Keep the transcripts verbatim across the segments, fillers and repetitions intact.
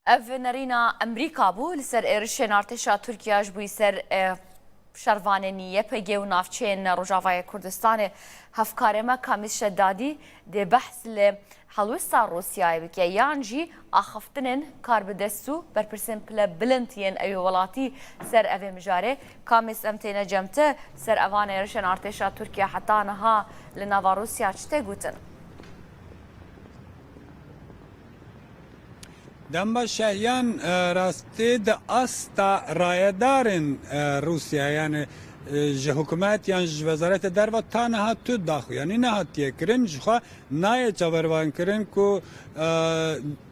Ev nerîna Emerîka bû li ser êrişên artêşa Tirkiye ji bo ser, e, şervanên Y P G û navçeyên Rojavayê Kurdistanê. Hevkarê me Kamîz Şedadî dê behs li helwesta Rûsyayê bike, yan jî axiftinên karbidest û berpirsên pile bilind yên ewê welatî ser evê mijarê. Kamîz, em têne cem te, ser evan êrişên artêşa Tirkiye heta niha li nava Rûsya çi tê gotin? Demba Şehyan, e, rastî di asta rayedarên, e, Rûsya, yani, e, ji hikûmet yan ji Wezareta Derve ta niha tu daxuyanî nehatiye kirin, jixwe nayê çavervankirin ku, e,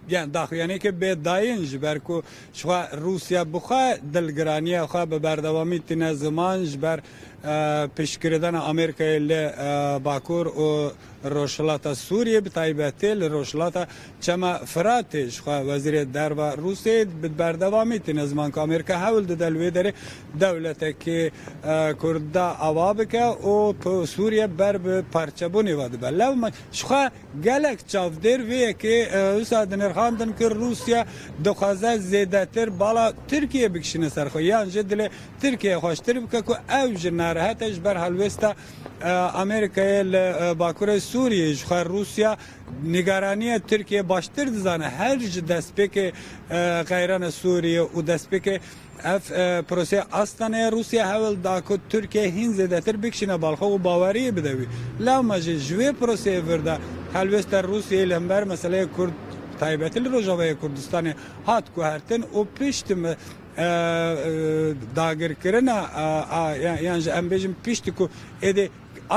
yani daxuyaniyeke bêdayîn, ji ber ku jixwe Rûsya bi xwe dilgiraniya xwe bi berdewamî tîne ziman, ji ber, e, piştgirêdana Amerîkayê li, e, Bakur û Rojhilata Sûriyê, bi taybetî li Rojhilata Çema Firatê, jixwe Wezîrê Derva Rûsyayê bi berdewamî tîne ziman ku Amerîka hewl dide li wê derê dewletekî, e, Kurda ava bike û p-, Sûriye ber bi parçebûnê ve dibe. Lewma jixwe gelek çavdêr vê yekê, e, wisa dinirxandin ku Rûsya dixwaze zêdetir bala Tirkiye bikişîne ser xwe, yan jî dilê Tirkiye xweştir bike ku ew ji narehet e ji ber helwêsta, e, Amerîkayê li, e, Bakurê Sûriyê. Jixwe Rûsya nîgaraniya Tirkiye baştir dizane. Her ji destpêkê, e, qeyrana Sûriyê û destpêkê ev, e, proseyê Astanayê Rûsya hewl da ku Tirkiye hîn zêdetir bikişîne bal xwe û baweriyê bide wî. Lewma jî ji wê proseyê vir de helwêsta Rûsyayê li hember meseleyê Kurd, taybetî li Rojavayê Kurdistanê hat guhertin û pişt me, e, e, dagirkirina, a, a, ya-, yan jî em bêjin piştî ku êdî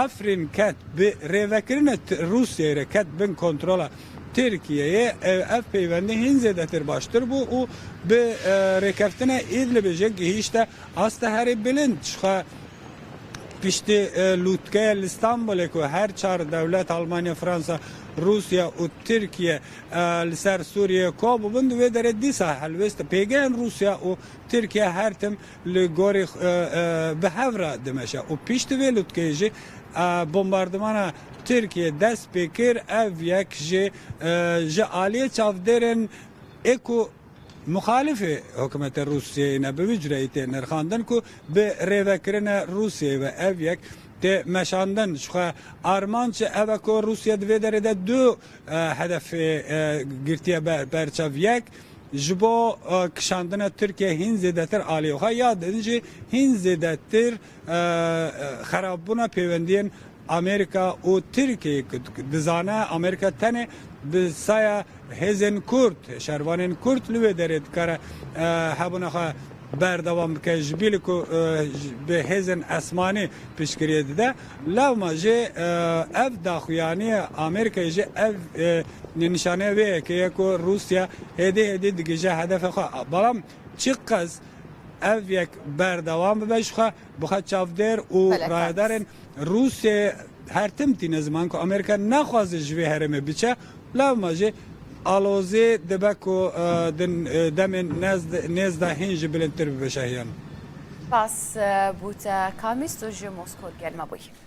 Efrîn ket bi rêvekirina T-, Rûsyayê re ket bin kontrola Tirkiyeyê, e, ev peywendî hîn zêdetir baştir bû û bi, e, rêkeftina Îdlibê jî gihîşte asta herî bilind. Jixwe piştî, e, lûtkeya li Stenbolê ku her çar dewlet, Almanya, Fransa, Rûsya û Tirkiye, e, li ser Sûriyê ko bûbin, di wê derê dîsa helwêst pêgehên Rûsya û Tirkiye her tim li gorî, e, e, bi hev re dimeşe. Û piştî vê lûtkeyê jî, e, bombardimana Tirkiye dest pê kir, ev yek ji, e, ji aliyê çavdêrên ê ku muxalifê hikûmetê Rûsyayê ne, bi vî cureyî tê nirxandin ku bi rêvekirina Rûsyayê ve ev yek tê meşandin. Jixwe armanc ev e ku Rûsya di vê derê de du, e, hedefê, e, girtiye ber, berçav. Yek, ji bo, e, kişandina Tirkiye hîn zêdetir aliyê xwe, ya din jî hîn zêdetir, e, e, xerabbûna pêwendiyên Amerîka û Tirkiyeyê, ku dizane Amerîka tenê bi saya hêzên Kurd, şervanên Kurd li wê derê dikare, e, hebûna xwe berdewam bike, ji bî li ku, e, ji, bi hêzên esmanî piştgiriyê dide. Lewma jî, e, ev daxuyaniya Amerîkayê jî ev, e, nîşaneya wê yekê ye ku Rûsya hêdî hêdî digihîje hedefê xwe. Belam çiqas ev yek berdewam bibe, jixwe, bixwe çavdêr û Belê, rayedarên Rûsyayê her tim tîne ziman ku Amerîka naxwaze ji vê herêmê biçe, lewma jî alozê dibe ku, e, di, e, demên nêz de, nêz de hîn jî bilindtir bibe, Şahiyan. Spas, e, bo te Kamîz, tu ji Moskow gel me bûyî.